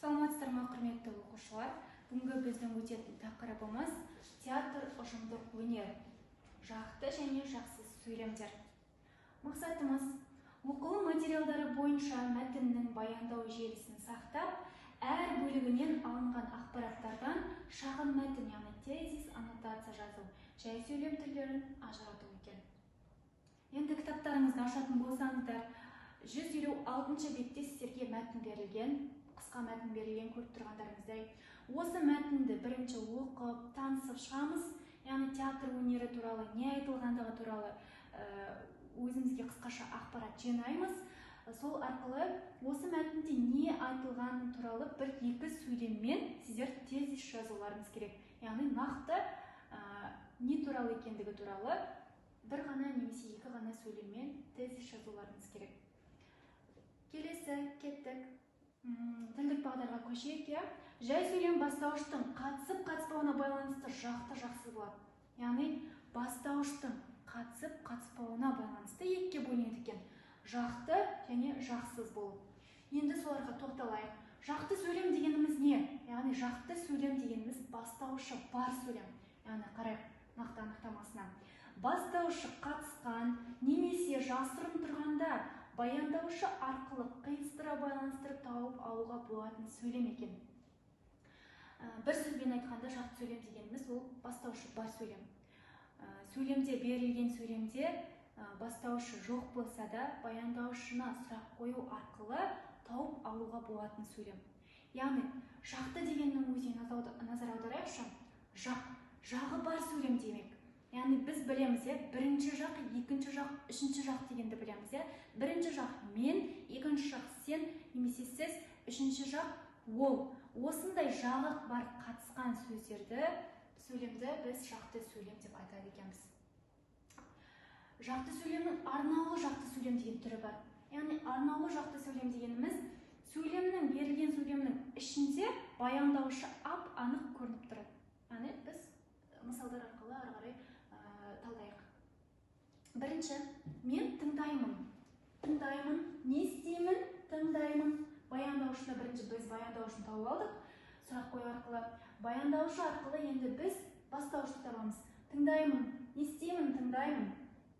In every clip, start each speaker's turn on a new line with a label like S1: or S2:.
S1: Саламатсыздар ма, құрметті оқушылар? Бүгінгі біздің өтетін тақырыбымыз театр ұжымдық өнер, жақты және жақсыз сөйлемдер. Мақсатымыз оқылым материалдары бойынша мәтіннің баяндау желісін сақтап, әр бөлігінен алынған ақпараттардан шағын мәтін, яғни тезис, аннотация жазу, жай сөйлем түрлерін ажырату екен. Енді кітаптарыңызды ашатын болсаңыздар, 156 бетте сіздерге мәтін берілген, қысқа мәтін берілген, көріп тұрғандарыңыздай. Осы мәтінді бірінші оқып, танысып шығамыз, яғни театр өнері туралы, не айтылғандығы туралы өзімізге қысқаша ақпарат жинаймыз. Сол арқылы осы мәтінде не айтылғаны туралы бір-екі сөйлеммен сіздер тезис жазуларыңыз керек. Яғни нақты не туралы екендігі туралы бір ғана немесе екі ғана сөйлеммен тезис жазуларыңыз керек. Келесі кеттік. Тілдік бағдарға көшейік, иә. Жай сөйлем бастауыштың қатысып қатыспауына байланысты жақты жақсы болады. Яғни бастауыштың қатысып қатыспауына байланысты екіге бөлінеді екен. Жақты және жақсыз болып. Енді соларға тоқталайық. Жақты сөйлем дегеніміз не? Яғни жақты сөйлем дегеніміз бастауышы бар сөйлем. Яғни қарайық нақты анықтамасына. Бастауышы қатысқан немесе жасырын тұрғанда баяндаушы арқылы қиыстыра байланыстырып тауып алуға болатын сөйлем екен. Бір сөзбен айтқанда, жақты сөйлем дегеніміз ол бастаушы бар сөйлем. Сөйлемде берілген сөйлемде бастаушы жоқ болса да баяндаушына сұрақ қою арқылы тауып алуға болатын сөйлем. Яғни жақты дегеннің өзіне назар аударайықшы. Жақ, жағы бар сөйлем демек. Яғни біз білеміз, иә, бірінші жақ, екінші жақ, үшінші жақ дегенді білеміз, иә. Бірінші жақ мен, екінші жақ сен немесе сіз, үшінші жақ ол. Осындай жағы бар қатысқан сөздерді, сөйлемді біз жақты сөйлем деп айтады екенбіз. Жақты сөйлемнің арнаулы жақты сөйлем деген түрі бар. Яғни арнаулы жақты сөйлем дегеніміз сөйлемнің, берілген сөйлемнің ішінде баяндаушы ап-анық көрініп тұрады. Яғни біз мысалдар арқылы ары қарай талдайық. Бірінші, мен тыңдаймын. Тыңдаймын, не істеймін? Тыңдаймын. Баяндаушыны бірінші біз баяндаушыны тауып алдық. Сұрақ қою арқылы. Баяндаушы арқылы енді біз бастауышты табамыз. Тыңдаймын, не істеймін? Тыңдаймын.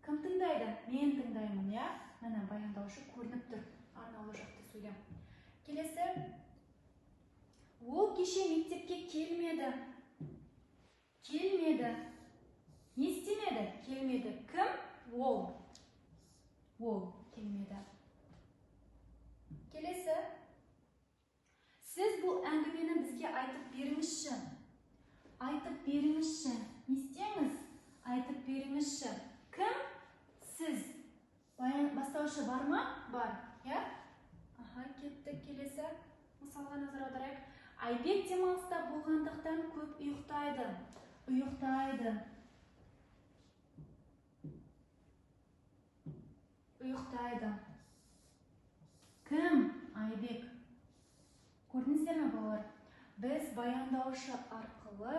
S1: Кім тыңдайды? Мен тыңдаймын, иә? Міне баяндаушы көрініп тұр. Арнаулы жақты сөйлем. Келесі. Ол кеше мектепке келмеді. Келмеді. Не істемеді? Келмеді. Кім? Ол. Ол келмеді. Келесі. Сіз бұл әңгімені бізге айтып беріңізші. Айтып беріңізші. Не істеңіз? Айтып беріңізші. Кім? Сіз. Бастаушы бар ма? Бар. Иә? Аха, кеттік. Келесі. Мысалға назар аударайық. Айбек демалыста болғандықтан көп ұйықтайды. Ұйықтайды. Ұйықтайды. Кім? Айбек. Көрдіңіздер ме, балалар? Біз баяндаушы арқылы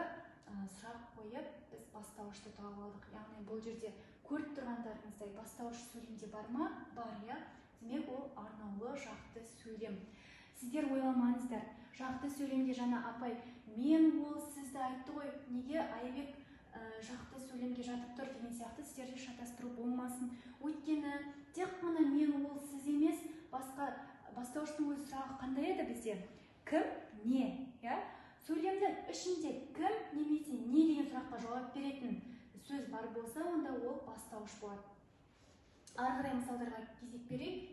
S1: сұрақ қойып, біз бастауышты тауып алдық. Яғни бұл жерде көріп тұрғандарыңыздай бастауыш сөйлемде бар ма? Бар, иә. Демек, ол арнаулы жақты сөйлем. Сіздер ойламаңыздар, жақты сөйлемде жаңа апай мен, ол, сізді айтты ғой, неге Айбек жақты сөйлемге жатып тұр деген сияқты сіздерде шатастыру болмасын. Өйткені тек қана мен, ол, сіз емес, басқа бастауыштың өз сұрағы қандай еді бізде? Кім, не, иә? Сөйлемнің ішінде кім немесе не деген сұраққа жауап беретін сөз бар болса, онда ол бастауыш болады. Ары қарай мысалдарға кезек берейік.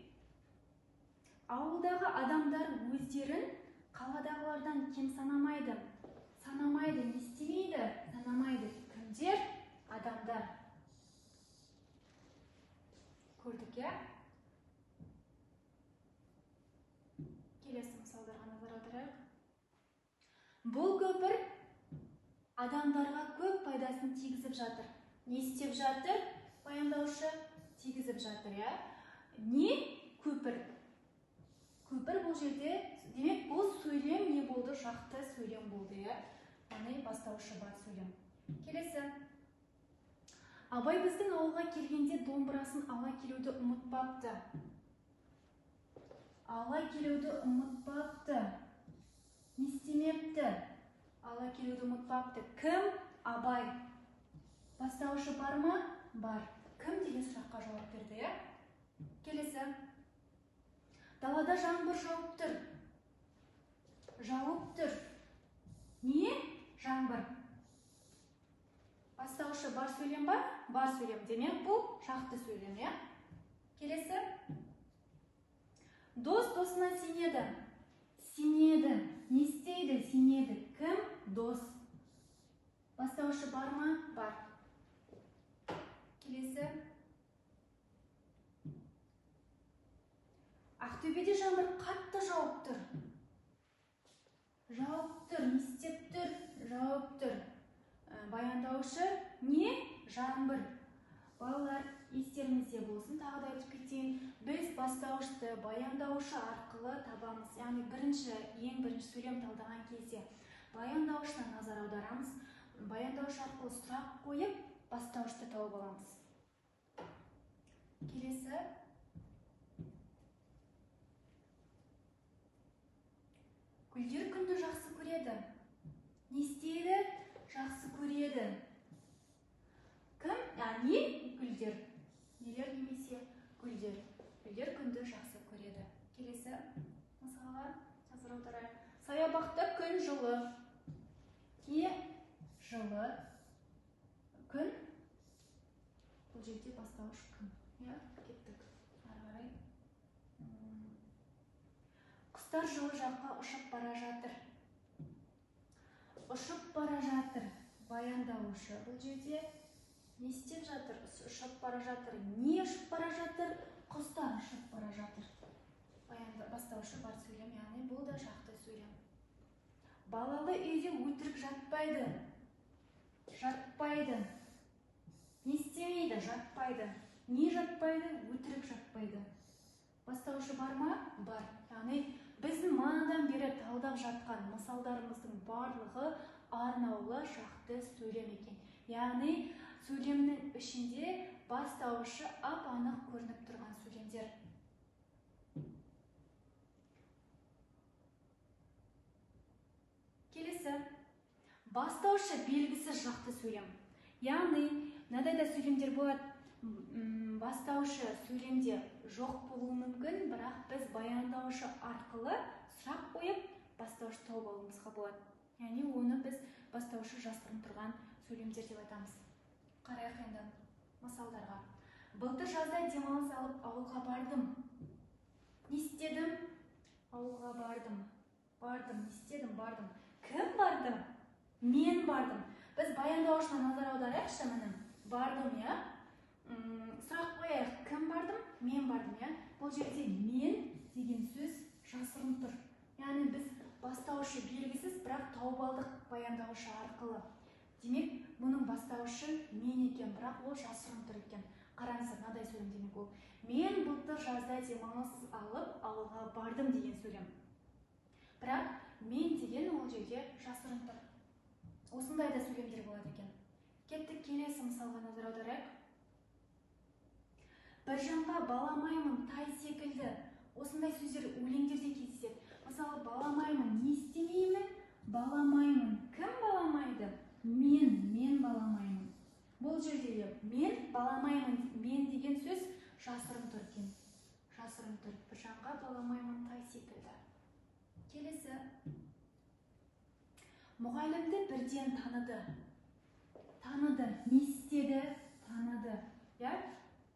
S1: Ауылдағы адамдар өздерін қаладағылардан кем санамайды. Санамайды, не істемейді? Санамайды. Кімдер? Адамдар. Көрдік, иә? Келесі мысалдарға назар аударайық. Бұл көпір адамдарға көп пайдасын тигізіп жатыр. Не істеп жатыр? Баяндаушы тигізіп жатыр, иә? Не? Көпір. Көпір бұл жерде, демек бұл сөйлем не болды? Жақты сөйлем болды, иә? Яғни бастаушы бар сөйлем. Келесі. Абай біздің ауылға келгенде домбырасын ала келуді ұмытпапты. Ала келуді ұмытпапты. Бала келуді ұмытпапты. Кім? Абай. Бастауышы бар ма? Бар. Кім деген сұраққа жауап берді, иә? Келесі. Далада жаңбыр жауып тұр. Жауып тұр. Не? Жаңбыр. Бастауышы бар сөйлем ба? Бар сөйлем. Демек, бұл жақты сөйлем, иә? Келесі. Дос досына сенеді. Сенеді. Не істейді? Сенеді. Кім? Дос. Бастауышы бар ма? Бар. Келесі. Ақтөбеде жаңбыр қатты жауып тұр. Жауып тұр. Не істеп тұр? Жауып тұр. Баяндаушы не? Жаңбыр. Балалар, естеріңізде болсын, тағы да айтып кетейін, біз бастауышты баяндаушы арқылы табамыз. Яғни ең бірінші сөйлем талдаған кезде баяндаушына назар аударамыз. Баяндаушы арқылы сұрақ қойып, бастауышты тауып аламыз. Келесі. Гүлдер күнді жақсы көреді. Не істейді? Жақсы көреді. Кім? Не? Гүлдер. Нелер немесе гүлдер. Гүлдер күнді жақсы көреді. Келесі мысалға назар аударайық. Саябақта күн жылы. Не? Жылы. Күн. Бұл жерде бастауыш күн. Иә, кеттік. Ары қарай. Құстар жылы жаққа ұшып бара жатыр. Ұшып бара жатыр. Баяндаушы бұл жерде не істеп жатыр? Ұшып бара жатыр. Не ұшып бара жатыр? Құстар ұшып бара жатыр. Бастаушы бар сөйлем, яғни бұл да жақты сөйлем. Балалы үйде өтірік жатпайды. Жатпайды. Не істемейді? Жатпайды. Не жатпайды? Өтірік жатпайды. Бастаушы бар ма? Бар. Яғни біздің манадан бері талдап жатқан мысалдарымыздың барлығы арнаулы жақты сөйлем екен. Яғни сөйлемнің ішінде бастауышы ап-анық көрініп тұрған сөйлемдер. Келесі. Бастаушы белгісіз жақты сөйлем. Яғни мынадай да сөйлемдер болады. Бастаушы сөйлемде жоқ болуы мүмкін, бірақ біз баяндаушы арқылы сұрақ қойып бастаушы тауып алуымызға болады. Яғни оны біз бастаушы жасырын тұрған сөйлемдер деп айтамыз. Қарайық енді мысалдарға. Былтыр жазда демалыс алып ауылға бардым. Не істедім? Ауылға бардым. Бардым, не істедім? Бардым. Кім барды? Мен бардым. Біз баяндаушына назар аударайықшы, міне. Бардым, иә? Сұрақ қояйық. Кім бардым? Мен бардым, иә? Бұл жерде мен деген сөз жасырын тұр. Яғни біз бастаушы белгісіз, бірақ тауып алдық баяндаушы арқылы. Демек, бұның бастаушы мен екен, бірақ ол жасырын тұр екен. Қараңыздар, мынадай сөйлем демек ол. Мен былтыр жазда демалыс алып ауылға бардым деген сөйлем. Бірақ мен деген ол жерде жасырын тұр. Осындай да сөйлемдер болады екен. Кеттік, келесі мысалға назар аударайық. Біржанға баламаймын тай секілді. Осындай сөздер өлеңдерде кездеседі. Мысалы, баламаймын, не істемеймін? Баламаймын. Кім баламайды? Мен баламаймын. Бұл жерде мен баламаймын, мен деген сөз жасырын тұр екен. Жасырын тұр. Біржанға баламаймын тай секілді. Келесі. Мұғалімді бірден таныды. Таныды. Не істеді? Таныды. Иә?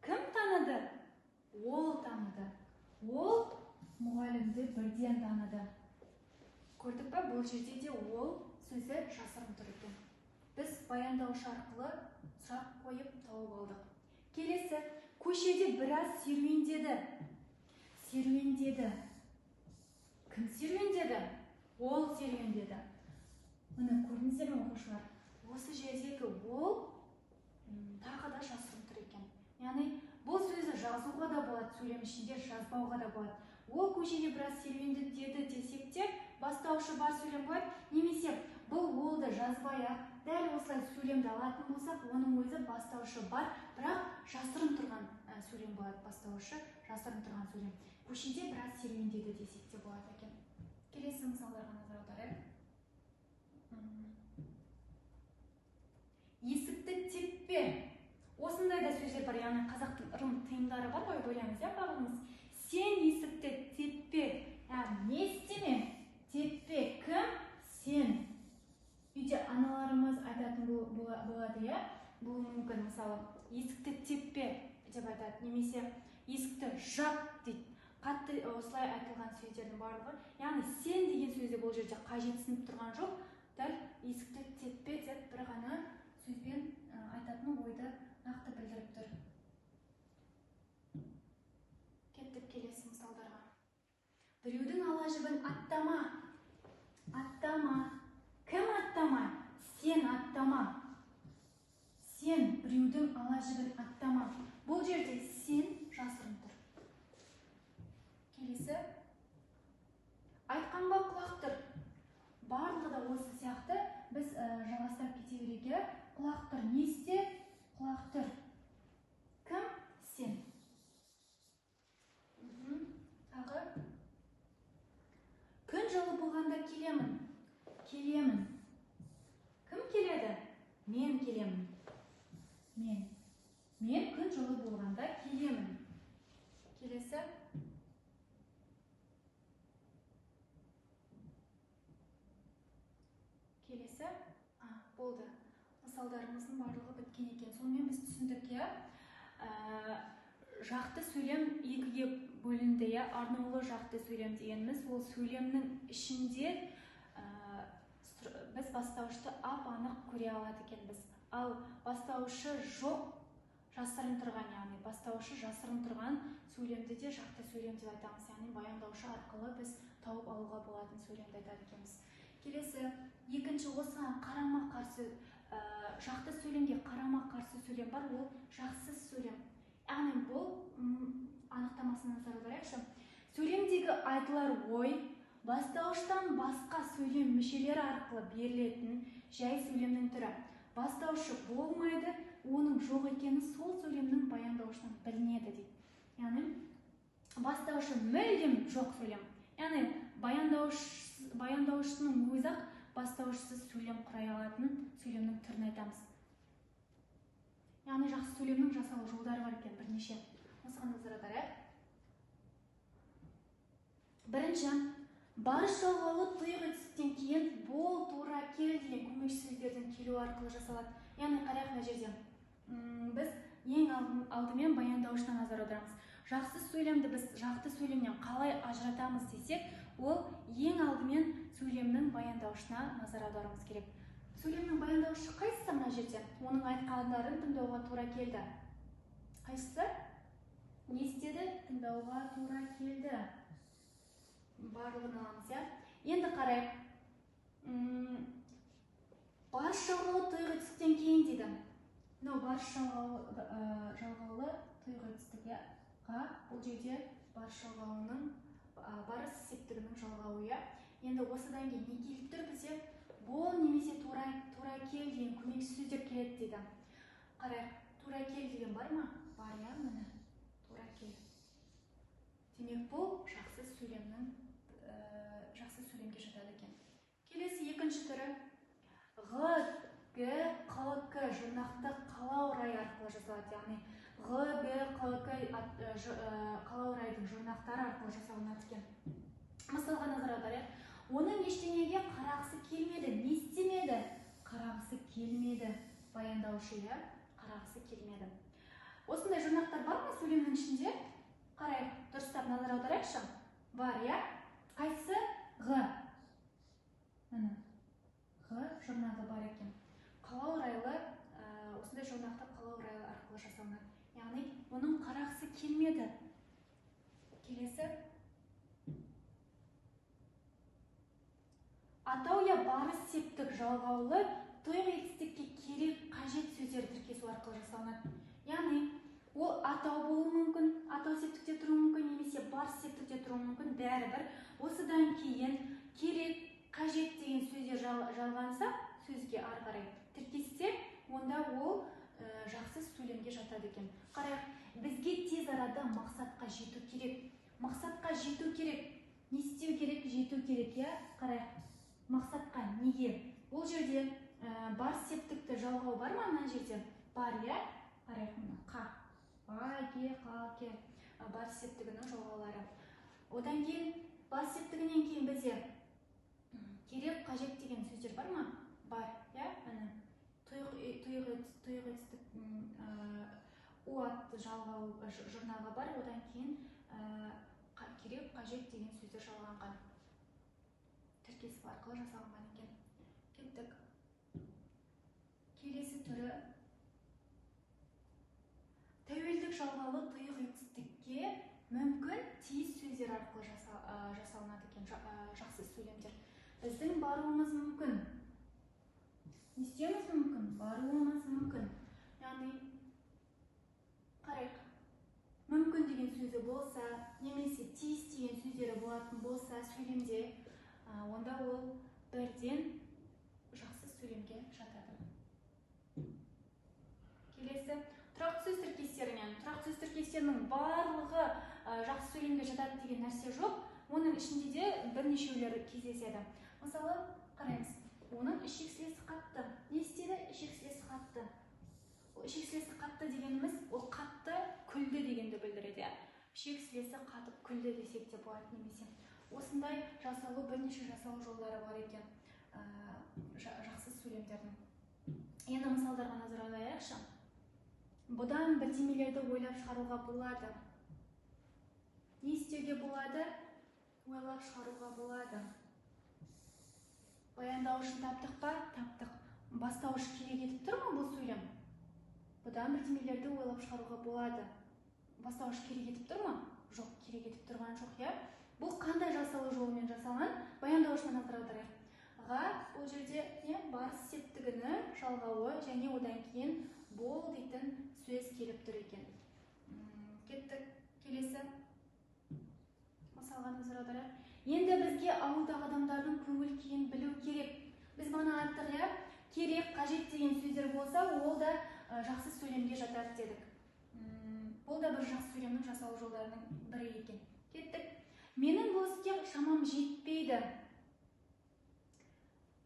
S1: Кім таныды? Ол таныды. Ол мұғалімді бірден таныды. Көрдік па? Бұл жерде де ол сөзі жасырын тұр екен. Біз баяндаушы арқылы сұрақ қойып тауып алдық. Келесі. Көшеде біраз серуендеді. Серуендеді. Кім серуендеді? Ол серуендеді. Міне, көрдіңіздер ме, оқушылар? Осы жердегі ол тағы да жасырын тұр екен. Яғни бұл сөзді жазуға да болады, сөйлем ішінде жазбауға да болады. Ол көшеде біраз серуендеді десек те, бастаушы бар сөйлем болады, немесе бұл олды жазбай-ақ дәл осылай сөйлемді алатын болсақ, оның өзі бастаушы бар, бірақ жасырын тұрған сөйлем болады, бастаушы жасырын тұрған сөйлем. Көшеде біраз серуендеді десек те болады екен. Келесі мысалдарға назар аударайық. бұйымдары бар ғой, көреміз, иә, барлығымыз. Сен есікті теппе. Не істеме? Теппе. Кім? Сен. Үйде аналарымыз айтатын болады, иә? Болуы мүмкін, мысалы, есікті теппе деп айтады, немесе есікті жап дейді. Қатты осылай айтылған сөздердің барлығы, яғни сен деген сөзді бұл жерде қажетсініп тұрған жоқ, дәл есікті теппе деп бір ғана сөзбен айтатын ойды нақты білдіріп тұр. Кеттік келесі мысалдарға. Біреудің ала жібін аттама. Аттама. Кім аттама? Сен аттама. Сен біреудің ала жібін аттама. Бұл жерде сен жасырын тұр. Келесі. Айтқанға құлақ тұр. Барлығы да осы сияқты. Біз жалғастырып кете берейік, иә? Құлақ тұр. Не істе? Құлақ тұр. Кім? Сен. Тағы. Күн жылы болғанда келемін. Келемін. Кім келеді? Мен келемін. Мен. Мен күн жылы болғанда келемін. Келесі. Келесі. Болды. Мысалдарымыздың барлығы біткен екен. Сонымен біз түсіндік, иә? Жақты сөйлем екіге бөлінді, иә? Арнаулы жақты сөйлем дегеніміз ол сөйлемнің ішінде біз бастауышты ап-анық көре алады екенбіз. Ал бастауышы жоқ, жасырын тұрған, яғни бастауышы жасырын тұрған сөйлемді де жақты сөйлем деп айтамыз. Яғни баяндаушы арқылы біз тауып алуға болатын сөйлемді айтады екенбіз. Келесі, екінші осыған қарама-қарсы, жақты сөйлемге қарама-қарсы сөйлем бар, ол жақсыз сөйлем. Яғни бұл анықтамасына назар аударайықшы. Сөйлемдегі айтылар ой бастауыштан басқа сөйлем мүшелері арқылы берілетін жай сөйлемнің түрі. Бастаушы болмайды, оның жоқ екені сол сөйлемнің баяндаушынан білінеді дейді. Яғни бастаушы мүлдем жоқ сөйлем. Яғни баяндаушының өзі-ақ бастаушысыз сөйлем құрай алатын сөйлемнің түрін айтамыз. Яғни жақсы сөйлемнің жасалу жолдары бар екен бірнеше. Осыған назар аударайық. Бірінші, барыс жалғаулы тұйық етістіктен кейін бол, тура, кел деген көмекші сөздердің келуі арқылы жасалады. Яғни қарайық мына жерде. Біз ең алдымен баяндаушына назар аударамыз. Жақсы сөйлемді біз жақты сөйлемнен қалай ажыратамыз десек, ол ең алдымен сөйлемнің баяндаушына назар аударуымыз керек. Сөйлемнің баяндаушы қайсысы мына жерде? Оның айтқандарын тыңдауға тура келді. Қайсысы? Не істеді? Тыңдауға тура келді. Барлығын аламыз, иә? Енді қарайық. Барыс жалғаулы тұйық етістіктен кейін дейді. Мынау барыс жалғаулы тұйық етістік, иә? Бұл жерде барыс жалғауының, барыс септігінің жалғауы, иә? Енді осыдан кейін не келіп тұр бізде? Бол немесе тура кел деген көмекші сөздер келеді дейді. Қарайық, тура кел деген бар ма? Бар, иә, міне. Тура кел. Демек, бұл жақсы сөйлемнің, жақсы сөйлемге жатады екен. Келесі екінші түрі ғ, г, қ, к жұрнақты қалау райы арқылы жасалады. Яғни ғ, г, қ, к қалау райдың жұрнақтары арқылы жасалынады екен. Мысалға назар аударайық. Оның ештеңеге қарағысы келмеді. Не істемеді? Қарағысы келмеді. Баяндаушы, иә? Қарағысы келмеді. Осындай жұрнақтар бар ма сөйлемнің ішінде? Қарайық, дұрыстап назар аударайықшы. Бар, иә? Қайсысы? Ғ. Міне. Ғ жұрнағы бар екен. Қалау райлы, осындай жұрнақты қалау райлы арқылы жасалынады. Яғни, оның қарағысы келмеді. Келесі. Атау я барыс септік жалғаулы тұйық етістікке керек қажет сөздер тіркесу арқылы жасалынады. Яғни, ол атау болуы мүмкін, атау септікте тұруы мүмкін, немесе барыс септікте тұруы мүмкін, бәрібір. Осыдан кейін керек, қажет деген сөздер жалғанса, сөзге ары қарай тіркессе, онда ол жақсы сөйлемге жатады екен. Қарайық, бізге тез арада мақсатқа жету керек. Мақсатқа жету керек. Не істеу керек? Жету керек, иә? Қарайық. Мақсатқа неге? Ол жерде бар септікті жалғау бар ма мына жерде? Бар, иә? Қарайық, мына қа. Ба, ге, қа, ке барыс септігінің жалғаулары. Одан кейін барыс септігінен кейін бізде керек, қажет деген сөздер бар ма? Бар, иә? Міне тұйық етістік у атты жалғау жұрнағы бар. Одан кейін керек, қажет деген сөздер жалғанған. Тіркес арқылы жасалынған екен. Кеттік. Келесі түрі тәуелдік жалғаулы тұйық етістікке мүмкін тиіс сөздер арқылы жасалынады екен жақсы сөйлемдер. Біздің баруымыз мүмкін. Не істеуіміз мүмкін? Баруымыз мүмкін. Яғни қарайық. Мүмкін деген сөзі болса, немесе тиіс деген сөздері болатын болса сөйлемде, онда ол бірден жақсы сөйлемге жатады. Келесі тұрақты сөз тіркестерінен. Тұрақты сөз тіркестерінің барлығы жақсы сөйлемге жатады деген нәрсе жоқ. Оның ішінде де бірнешеулері кездеседі. Мысалы, қараймыз. Оның ішек-сілесі қатты. Не істеді? Ішек-сілесі қатты. Ішек-сілесі қатты дегеніміз, ол қатты күлді дегенді білдіреді. Ішек-сілесі қатып күлді десек те болады немесе. Осындай жасалу, бірнеше жасалу жолдары бар екен жақсы сөйлемдердің. Енді мысалдарға назар аударайықшы. Бұдан бірдемелерді ойлап шығаруға болады. Не істеуге болады? Ойлап шығаруға болады. Баяндауышын таптық па? Таптық. Бастауыш керек етіп тұр ма бұл сөйлем? Бұдан бірдемелерді ойлап шығаруға болады. Бастауыш керек етіп тұр ма? Жоқ, керек етіп тұрған жоқ, иә? Бұл қандай жасалу жолымен жасалған? Баяндауышына назар аударайық. Ға бұл жерде не? Барыс септігінің жалғауы және одан кейін бол дейтін сөз келіп тұр екен. Кеттік. Келесі мысалға назар аударайық. Енді бізге ауылдағы адамдардың көңіл күйін білу керек. Біз бағана айттық, иә? Керек, қажет деген сөздер болса, ол да жақсы сөйлемге жатады дедік. Бұл да бір жақсы сөйлемнің жасалу жолдарының бірі екен. Кеттік. Менің бұл іске шамам жетпейді.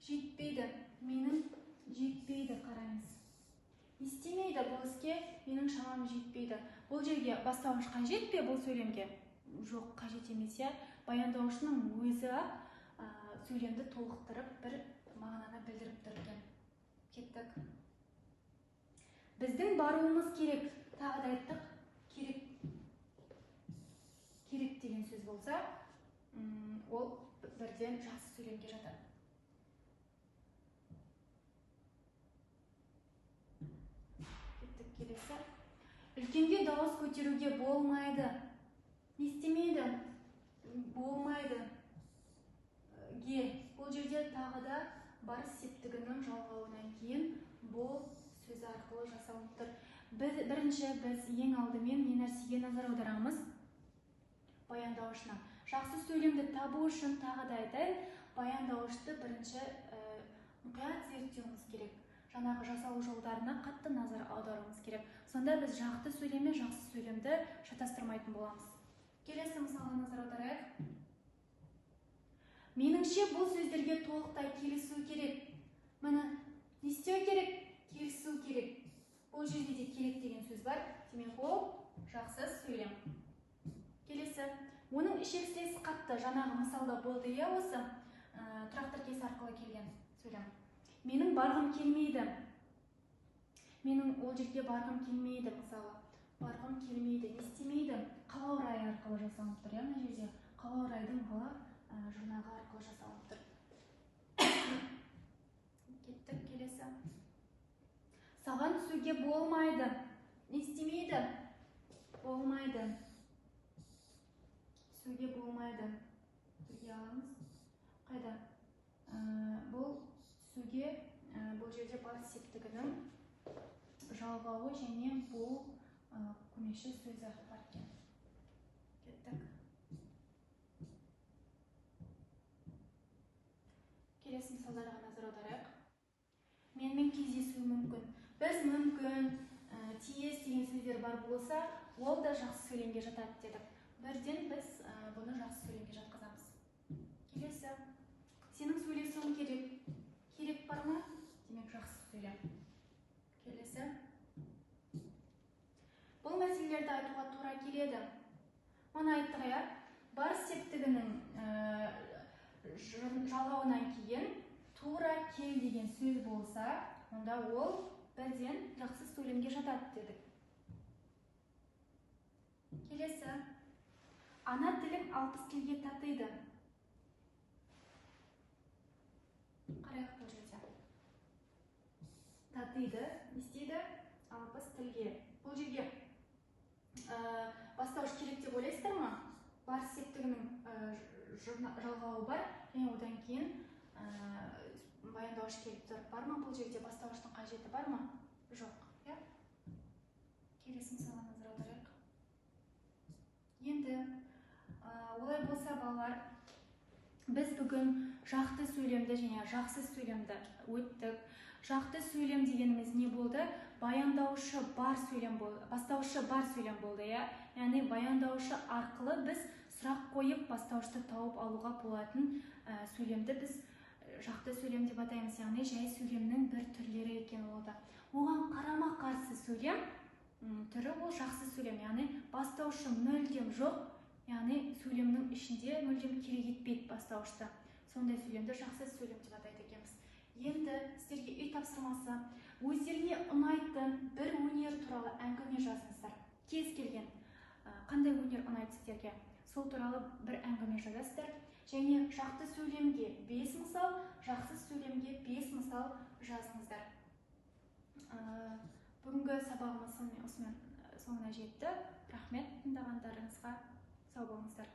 S1: Жетпейді. Менің жетпейді, қараңыз. Істемейді бұл іске, менің шамам жетпейді. Бұл жерге бастауыш қажет пе бұл сөйлемге? Жоқ, қажет емес, иә? Баяндаушының өзі-ақ сөйлемді толықтырып бір мағынаны білдіріп тұр екен. Кеттік. Біздің баруымыз керек. Тағы да айттық, керек. Керек деген сөз болса, ол бірден жақсы сөйлемге жатады. Кеттік, келесі. Үлкенге дауыс көтеруге болмайды. Не істемейді? Болмайды. Ге. Бұл жерде тағы да барыс септігінің жалғауынан кейін бол сөзі арқылы жасалынып тұр. Бірінші біз ең алдымен не нәрсеге назар аударамыз? Баяндауышына. Жақсы сөйлемді табу үшін тағы да айтайын, баяндауышты бірінші мұқият зерттеуіміз керек. Жаңағы жасалу жолдарына қатты назар аударуымыз керек. Сонда біз жақсы сөйлем мен жақсы сөйлемді шатастырмайтын боламыз. Келесі мысалға назар аударайық. Меніңше бұл сөздерге толықтай келісу керек. Міне, не істеу керек? Келісу керек. Бұл жерде де керек деген сөз бар. Демек, ол жақсы сөйлем. Келесі. Оның ішек-сілесі қатты. Жаңағы мысалда болды, иә, осы тұрақты тіркес арқылы келген сөйлем. Менің барғым келмейді. Менің ол жерге барғым келмейді, мысалы. Барғым келмейді. Не істемейді? Қалау райы арқылы жасалынып тұр, иә, мына жерде. Қалау райдың ғала жұрнағы арқылы жасалынып тұр. Кеттік, келесі. Саған түсуге болмайды. Не істемейді? Болмайды. Түсуге болмайды. Бірге аламыз. Қайда? Бұл түсуге, бұл жерде барыс септігінің жалғауы және бұл көмекші сөзі бар екен. Кеттік. Келесі мысалдарға назар аударайық. Менімен кездесуі мүмкін. Біз мүмкін, тиіс деген сөздер бар болса, ол да жақсы сөйлемге жатады дедік. Бірден біз бұны жақсы сөйлемге жатқызамыз. Келесі. Сенің сөйлесуің керек. Керек бар ма? Демек, жақсы сөйлем. Келесі. Бұл мәселелерді келеді. Мана айттық, иә, барыс септігінің жалғауынан кейін тура кел деген сөз болса, онда ол бірден жақсы сөйлемге жатады дедік. Келесі. Ана тілің 60 тілге татиды. Қарайық бұл жерде. Татиды, не істейді? 60 тілге. Бұл жерге бастауыш керек деп ойлайсыздар ма? Барыс септігінің жалғауы бар, және одан кейін баяндауыш келіп тұр. Бар ма бұл жерде бастауыштың қажеті бар ма? Жоқ, иә? Келесі мысалға назар аударайық. Енді олай болса, балалар, біз бүгін жақты сөйлемді және жақсы сөйлемді өттік. Жақты сөйлем дегеніміз не болды? Баяндаушы бар сөйлем болды, бастаушы бар сөйлем болды, иә? Яғни баяндаушы арқылы біз сұрақ қойып бастауышты тауып алуға болатын сөйлемді біз жақты сөйлем деп атаймыз, яғни жай сөйлемнің бір түрлері екен ол да. Оған қарама-қарсы сөйлем түрі ол жақсы сөйлем, яғни бастаушы мүлдем жоқ, яғни сөйлемнің ішінде мүлдем керек етпейді бастауышты. Сондай сөйлемді жақсы сөйлем деп атайды екенбіз. Енді сіздерге үй тапсырмасы: өздеріңе ұнайтын бір өнер туралы әңгіме жазыңыздар. Кез келген қандай өнер ұнайды сіздерге, сол туралы бір әңгіме жазасыздар. Және жақты сөйлемге 5 мысал, жақсы сөйлемге 5 мысал жазыңыздар. Бүгінгі сабағымыз осымен соңына жетті. Рахмет тыңдағандарыңызға, сау болыңыздар.